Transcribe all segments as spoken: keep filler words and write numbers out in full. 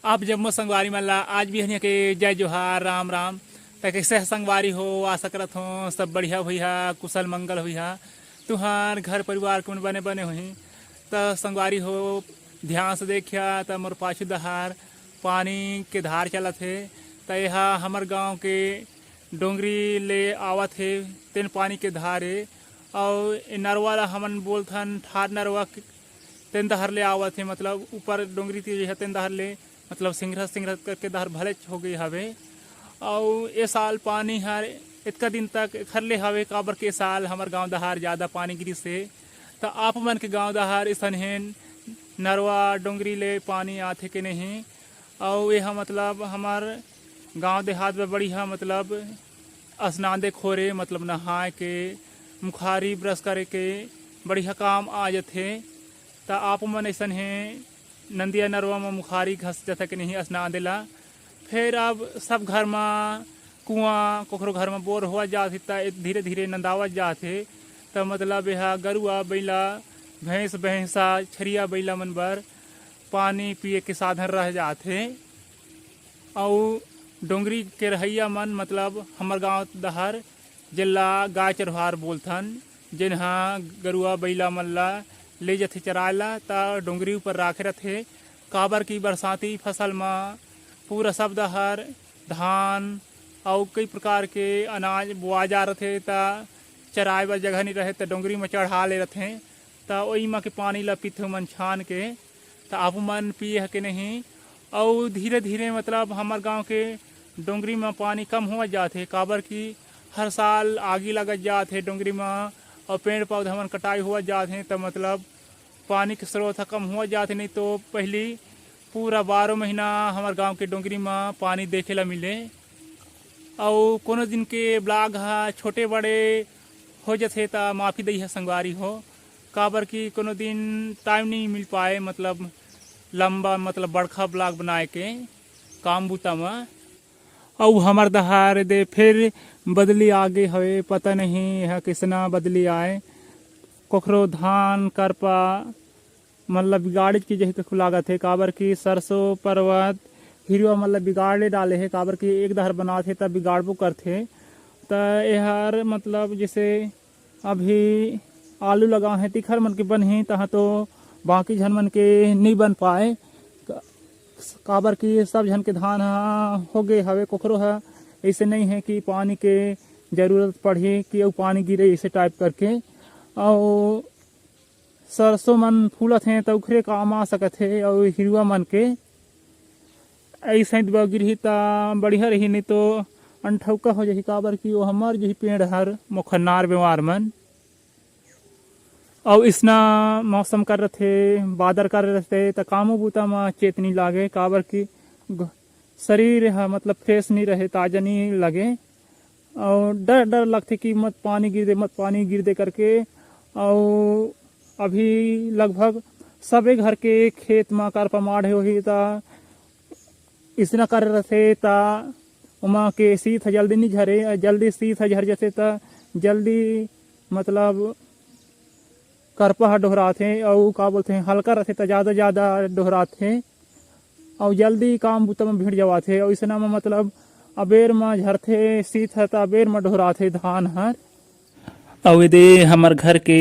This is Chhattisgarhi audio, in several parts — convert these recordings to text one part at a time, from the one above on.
आप जम्मो संगवारी मन ला आज बिहनिया के जय जोहार, राम राम। त कइसे ह संगवारी हो? आशा करत हो सब बढ़िया होइहा, कुशल मंगल होइहा। तुहार घर परिवार के मन बने बने होही। त संगवारी हो, ध्यान से देखिया त मोर पाछू डहार पानी के धार चलत हे। त एहा हमर गांव के डोंगरी ले आवत हे, तेन पानी के धार ए। अउ ए नरवा ला हमन बोलथन ठार नरवा के, तेन डहर ले आवत हे, मतलब ऊपर डोंगरी तीर जइहा तेन डहर ले, मतलब सिंघरत सिंघरत करके डहर भलेच हो गे हवे। अउ ए साल पानी हर एतका दिन तक एखर ले हवे, काबर के ए साल हमर गांव डहार जादा पानी गिरिस हे। त आप मन के गांव डहार अइसनहे नरवा डोंगरी ले पानी आथे के नहीं? अउ एहा मतलब हमर गांव देहात में बढ़िया मतलब असनांदे खोरे, मतलब नहाए के, मुखारी ब्रश करे के बढ़िया काम आ जथे। त आप मन अइसनहे नंदिया नरवा म मुखारी घस जथे के नहीं असनांदे ला। फेर अब सब घर म कुआं, कोखरो घर म बोर होवत जात हे, त धीरे धीरे नंदावत जात हे। त मतलब एहा गरुआ बइला, भैंस भैंसा, छरिया बइला मन बर पानी पिए के साधन रह जात हे। अउ डोंगरी के रहइया मन, मतलब हमर गांव डहर, जेला गाय चरवार बोलथन, जेन ह गरुआ बइला मन ला ले जथे चराए ला, त डोंगरी ऊपर राखे रथे। काबर कि बरसाती फसल म पूरा सब डहर धान अउ कई प्रकार के अनाज बोआ जा रथे, त चराए बर जगह नइ रहे, त डोंगरी म चढ़ा ले रथे। त ओई म के पानी ला पीथे मन छान के। त आप मन पिए ह के नहीं? अउ धीरे धीरे मतलब हमर गांव के डोंगरी म पानी कम होवत जात हे, काबर कि हर साल आगी लगत जात हे डोंगरी म, अउ पेड़ पौधा मन कटाई होवत जात हे, त मतलब पानी के स्रोत ह कम होवत जात हे। नहीं तो पहिली पूरा बारह महीना हमर गांव के डोंगरी म पानी देखे ला मिले। अउ कोनो दिन के ब्लॉग ह छोटे बड़े हो जथे, त माफी दइहा संगवारी हो, काबर कि कोनो दिन टाइम नहीं मिल पाए, मतलब लंबा, मतलब बड़खा ब्लॉग बनाए के काम बूता म। अउ हमर डहार दे फिर बदली आगे हवे, पता नहीं यह किसना बदली आए। कोखरो धान करपा मतलब बिगाड़ेच के जही कखु लागत हे, काबर कि सरसों परवत हिरवा मतलब बिगाड़े डाले हे, काबर कि एक डहर बनात हे, तब बिगाड़बो करथे। त एहर मतलब जैसे अभी आलू लगा हे, तिखर मन के बनही, तहाँ तो बाकी झन मन के नइ बन पाए, का-, काबर कि सब झन के धान ह हो गे हवे, कोखरो ह ऐसे नइ हे कि पानी के जरूरत पड़ही कि अउ पानी गिरे, ऐसे टाइप करके। अउ सरसों मन फूलत हे, त उखरे काम आ सकत हे, अउ हिरवा मन के ऐसे दवा गिरही त बढ़िया रही, नहीं तो अनठौका हो जाही, काबर कि वो हमर जही पेड़ हर मोखरनार बेमार मन। अउ इसना मौसम कर रथे, बादर कर रथे, त कामो बूता म चेत नइ लागे, काबर कि ग-, शरीर ह मतलब फ्रेश नइ रहे, ताजा नइ लगे। अउ डर, डर लगथे कि मत पानी गिर दे, मत पानी गिर दे करके। अउ अभी लगभग सबे घर के खेत म करपा माढ़े होही, त इसना करे रथे, त ओमा के शीत ह जल्दी नइ झरे, जल्दी शीत ह झर जथे, त जल्दी मतलब करपा ह डोहराथे, अउ का बोलथे, हल्का रथे, त ज़्यादा, ज़्यादा डोहराथे, अउ जल्दी काम बुता म भिड़ जवाथे, अउ इसना म मतलब अबेर म झरथे शीत ह, त अबेर म डोहराथे धान हर। अउ एदे हमर घर के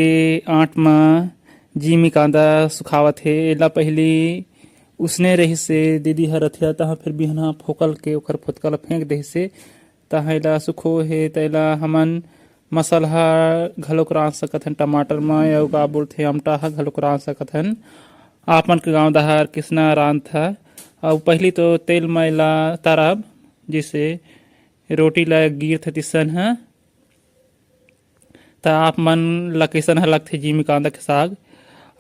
आंट म जीमी कांदा सुखावत हे। एला पहिली उसने रहिस हे, दीदी हर रथिया, तहाँ फिर बिहना फोकल के ओकर फोतका ल फेंक देहिस हे। तहाँ एला सुखो हे, त एला हमन मसलहा घलोक रांध सकत हन टमाटर म, अउ का बोलथे, अमटा ह घलोक रांध सकत हन। आप मन के गांव डहार किसना रांधथा? अउ पहिली तो तेल म एला तरब, जइसे रोटी ला गिरथे तिसन ह। त आप मन ला कइसन ह लगथे जीमी कांदा के साग?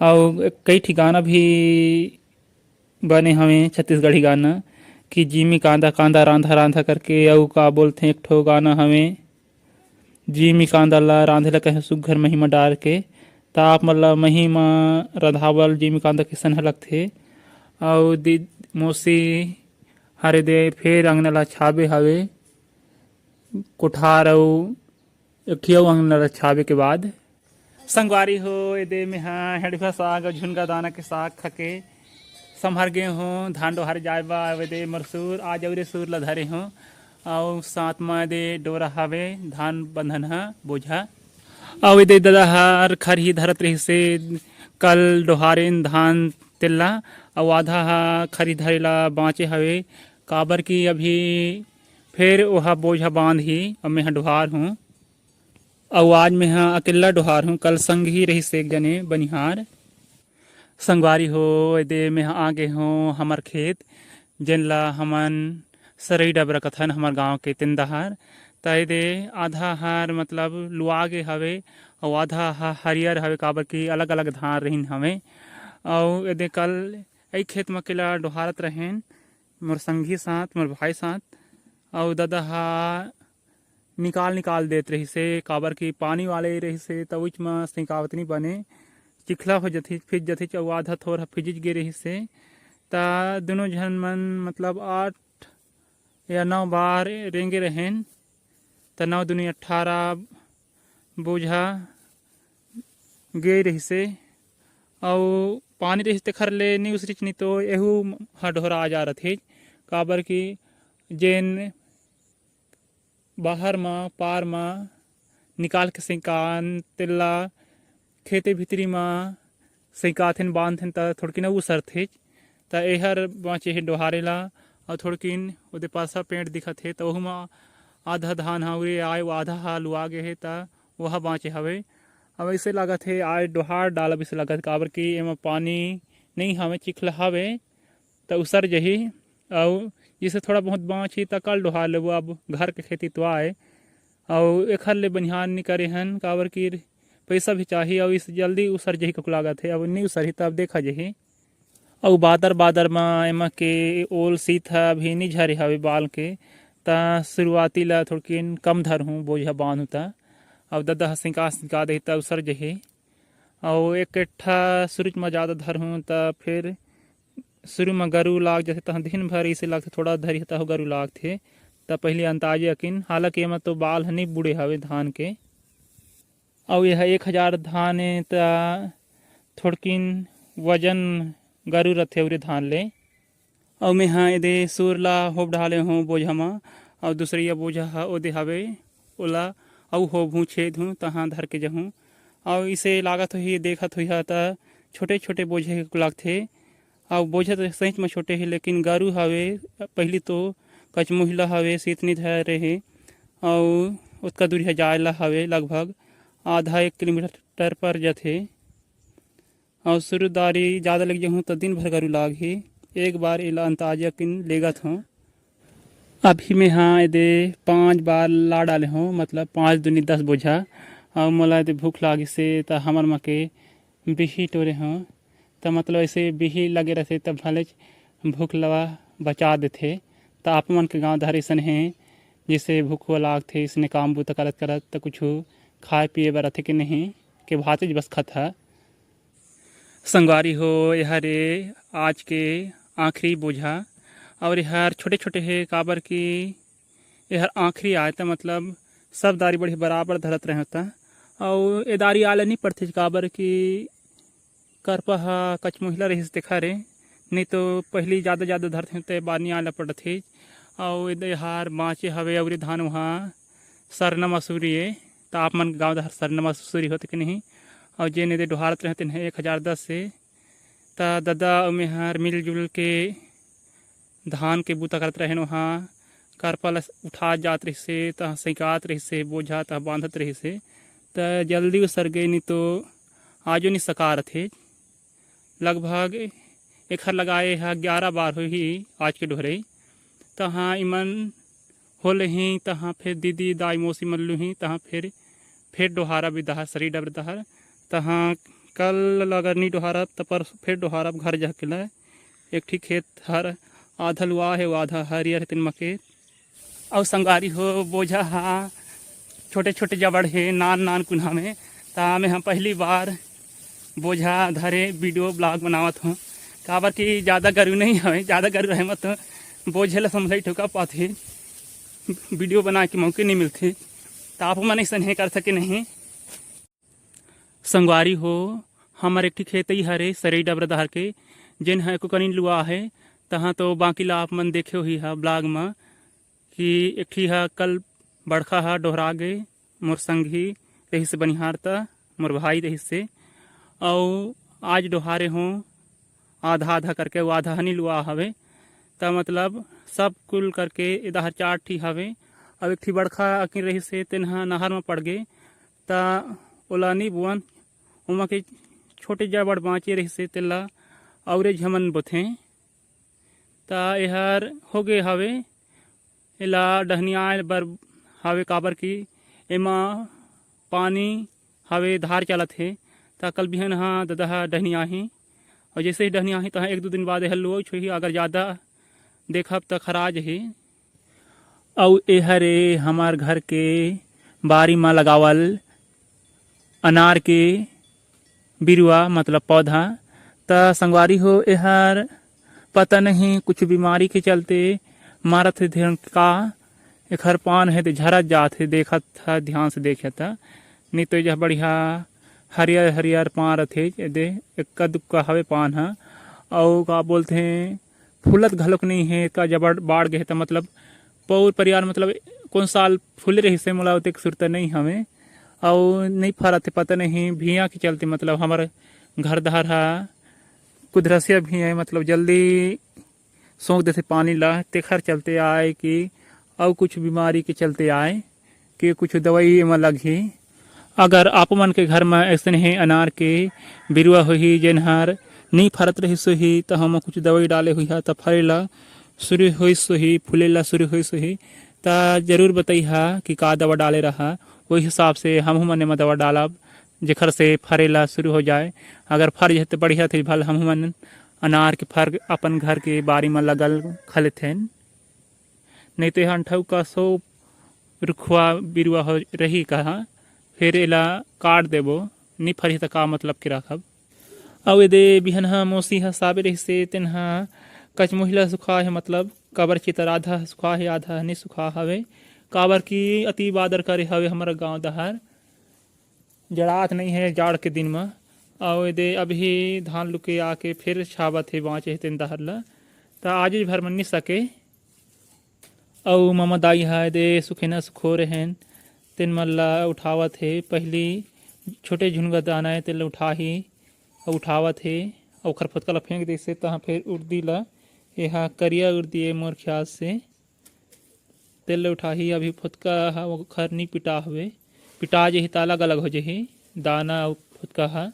अउ कई ठी गाना भी बने हवे छत्तीसगढ़ी गाना कि जीमी कांदा, कांदा रांधा रांधा करके, अउ का बोलथे, एक ठो गाना हवे, जीमी कांदा ला रांधे ला कहे सुग्घर मही म डार के। त आप मन ला मही म रंधावल जीमी कांदा कइसन ह लगथे? अउ दि-, मौसी हरे दे फेर अंगना ला छाबे हवे, कोठार अउ एक ठिया अंगना ला छाबे के बाद। संगवारी हो, एदे मेहा हेड़फा साग अउ झुनगा दाना के साग खके संभर गे हों धान डोहारे जाए बर। अउ एदे मोर सुर, आज अउ रे सुर ला धरे हों। अउ साथ म एदे डोरा हवे, धान बंधन ह, बोझा। अउ एदे ददा हर खरही धरत रहिसे, कल डोहारेन धान तेला, अउ आधा ह खरही धरे ला बाँचे हवे, काबर कि अभी फेर ओहा बोझा बांधही, अउ मेंह डोहार हूँ। अउ आज मेंह अकेल्ला डोहार हूँ, कल संगही रहिसे एक जने बनिहार। संगवारी हो, एदे मेंह आ गे हों हमर खेत, जेन ला हमन सरई डबरा कथन, हमर गांव के तेन डहार। त एदे आधा हर मतलब लुआ गे हवे, अउ आधा ह हरियर हवे, काबर कि अलग-अलग धान रहिन हवे। अउ एदे कल एही खेत म अकेल्ला डोहारत रहेन, मोर संगी साथ, मोर भाई साथ, अउ ददा ह निकाल, निकाल देत रहिसे, काबर कि पानी वाले रहिसे, त उच म सिंकावत नी बने, चिखला हो जथे, फिज जथे, अउ आधा थोर ह फिजिच गे रहिसे। त दुनों झन मन मतलब आठ या नौ बार रेंगे रहेन, त नौ दूनी अठारह बोझा गे रहिसे। अउ पानी रहिस तेखर ले नी उसरिच, नी तो एहू ह डोहरा आ जा रथे, काबर कि जेन बाहर म, पार म निकाल के सिंकान, तेला खेते भीतरी म सिंकाथेन, बांधथेन, त थोड़किन अउ उसरथेच। त एहर बांचे हे डोहारे ला, अउ थोड़किन ओदे परसा पेंट दिखत हे, त ओहू म आधा धान ह उरे आय, वो आधा ह लुआ गे हे, त ओहा बांचे हवे। अब अइसे लागत हे, आज डोहार डालब अइसे लागत, काबर कि एमा पानी नइ हवे, चिखला हवे, त उसर जही। अउ जइसे थोड़ा बहुत बांचही, त कल डोहार लेबो, अब घर के खेती तो आय। अउ एखर ले बनिहार नी करे हन, काबर कि पइसा भी चाही, अउ इस जल्दी उसर जही ककु लागत हे, अब नी उसरही, त अब देखा जही। अउ बादर बादर म एमा के ओल सीत ह अभी नी झरे हवे बाल के, त शुरुआती ला थोड़किन कम धरहूँ, बोझा बांधहूँ त। अउ ददा ह सिंका सिंका देही त उसर जही। अउ एक कट्ठा शुरू म जादा धरहूँ त फिर शुरू म गरू लाग जथे, तहाँ दिन भर इसे लागथे, थोड़ा धरी तहाँ गरू लागथे। त पहिली अंताजे अकिन, हालांकि एमा तो बाल ह नी बूढ़े हवे धान के। अउ एह एक हजार धान ए, त थोड़किन वजन गरू रथे उरे धान ले। अउ मेंह एदे सुर ला होब डाले हों बोझा म, अउ दूसरइया बोझा ह ओदे हवे, ओला अउ होबहूँ, छेदहूँ, तहाँ धर के जहूँ। अउ इसे लागत होही, देखत होही त छोटे-छोटे बोझा के लागथे। अउ बोझा तो सहीच म छोटे हे, लेकिन गरू हवे, पहिली तो कचमुहिला हवे, सीत नी धरे हे, अउ ओतका दूरी ह जाए ला हवे, लगभग आधा एक किलोमीटर पर जथे। अउ सुरुदारी जादा लग जहूँ त दिन भर गरू लागही। एक बार एला अंताजा किन लेगत हों। अभी मेंह एदे पांच बार ला डाले हों, मतलब पांच दूनी दस बोझा। अउ मोला एदे भूख लागिस हे, त हमर मा के बिही टोरे हों। त मतलब अइसे बिही लगे रथे, त भलेच भूख लवा बचा देथे। त आप मन के गांव डहर अइसन हे, जइसे भूख लागथे, अइसने काम बूता करत करत, त कुछु खाए पिए बर रथे के नहीं, के भातेच बस खत ह। संगवारी हो, एहर ए आज के आखिरी बोझा, अउ एहर छोटे-छोटे हे, काबर कि एहर आखिरी आय, त मतलब सब दारी बड़े बराबर धरत रहें त, अउ ए दारी आय ल नी पड़थे, काबर कि करपा ह कचमुहिला रहिस तेखर ए, नहीं तो पहिली जादा-जादा धरथे, त ए बार नी आय ल पड़थे। अउ एदे एहर बाँचे हवे अउ रे धान उहाँ सरना मसूरी ए, त आप मन के गाँव डहर सरना मसूरी होथे के नहीं? अउ जेन एदे डोहारत रहे, तेन ह एक हजार दस ए। त ददा अउ मेहर मिलजुल के धान के बूता करत रहेन, उहाँ करपा ल उठात जात रहिसे, त सइकात रहिसे, बोझा त बांधत रहिसे, त जल्दी उसर गे, नी तो आजो नी सकारत हे। लगभग एखर लगाए ह ग्यारह बार होही आज के डोहरई। तहाँ इमन हो लेही, तहाँ फेर दीदी, दाई, मौसी मन लुही, तहाँ फेर, फेर डोहारब ए डहर, सरी डबरा डहर। तहाँ कल अगर नी डोहारब, त परसों फेर डोहारब घर जाके ल। एक ठी खेत हर आधा लुआ हे, अउ आधा हरियर हे, तेन म के। अउ संगवारी हो, बोझा ह छोटे-छोटे जबड़ हे, नान-नान कुन्हा में। त मेंह पहिली बार बोझा धरे video blog बनावत हों, काबर कि जादा गरू नहीं हवे, जादा गरू रहे म तो बोझे ल संभलई ठोका पाथे, video बनाए के मौके नहीं मिलथे। त आप मन अइसन हे कर सके नहीं। संगवारी हो, हमर एक ठी खेतई हरे सरई डबरा डहर के, जेन ह एको कनी लुआ हे, तहाँ तो बाकी ला आप मन देखे होही ह blog म, कि एक ठी ह कल बड़खा ह डोहरा गे, मोर संगी रहिस बनिहार त, मोर भाई रहिस से, अउ आज डोहारे हों आधा आधा करके, वो आधा हनी लुआ हवे। त मतलब सब कुल करके एदहर चार ठी हवे, अउ एक ठी बड़खा अकिन रहिस से, तेन ह नहर म पड़ गे, त ओला नी बुअन, ओमा के छोटे जबड़ बाँचे रहिस से, तेला अउरे झमन बोथें। त एहर होगे हवे, एला डहनियाए बर हवे, काबर कि एमा पानी हवे, धार चलत हे। त कल बिहन ह ददा ह डहनियाही, अउ जइसे ही डहनियाही, तहाँ एक दू दिन बाद एहर लुवइच होही। अगर जादा देखब, त खरा जही। अउ एहर ए हमर घर के बारी म लगावल अनार के बिरुवा, मतलब पौधा। त संगवारी हो, एहर पता नहीं कुछ बीमारी के चलते मारत हे धन का, एखर पान हे ते झरत जात हे, देखत ह ध्यान से देखे त, नहीं तो एजह बढ़िया हरियर हरियर पान रथे। एदे एक्का दुक्का हवे पान ह, अउ का बोलथे, फूलत घलोक नहीं हे, का जबड़ बाढ़ गे हे त मतलब पौर परियार मतलब कोन साल फूले रहिस हे, मोला ओतेक सुरता नहीं हवे, अउ नहीं फरत हे, पता नहीं भुइयाँ के चलते मतलब हमर घर डहर ह कुदरसिया भुइयाँ हे, मतलब जल्दी सोख देथे पानी ला, तेखर चलते आय कि अउ कुछ बीमारी के चलते आय कि कुछ दवाई एमा लगही। अगर आप मन के घर म अइसने हे अनार के बिरुवा होही, जेन हर नहीं फरत रहिस होही, त हम कुछ दवाई डाले होही, त फरे ला शुरू होइस होही, फूले ला शुरू होइस होही, त जरूर बतइहा कि का दवा डाले रहा। वही हिसाब से हमहू मन एमा दवा डालब, जेखर से फरे ला शुरू हो जाए। अगर फर जही त बढ़िया थे, भल हमहू मन अनार के फर अपन घर के बारी म लगल खा लेथेन। नहीं तो एहर अंठऊ का सो रुखवा बिरुवा हो रही कहा, फिर एला काट देबो, नी फरही त का मतलब के राखब। अउ एदे बिहन ह मोसी ह साबे रहिसे, तेन ह कचमुहिला सुखा हे, मतलब काबर चितर आधा सुखा हे, आधा नी सुखा हवे, काबर कि अति बादर करे हवे हमर गांव डहर, जड़ात नहीं हे जाड़ के दिन म। अउ एदे अभी धान लुके आके फिर छाबत हे, बाँचे हे तेन डहर ल, त आजुच भर मन नी सके। अउ ममा दाई ह एदे सुखेना सुखो रहेन, तेन मन ल उठावत हे। पहिली छोटे झुनगा दाना हे, तेन ल उठाही अउ उठावत हे, अउ ओखर फोतका ल फेंक देसे, तहाँ फेर उर्दी ल, एहा करिया उर्दी ए मोर ख्याल से, तेल ल उठाही। अभी फोतका ह ओखर नी पिटा हवे, पिटा जही त अलग-अलग हो जही दाना अउ फोतका ह।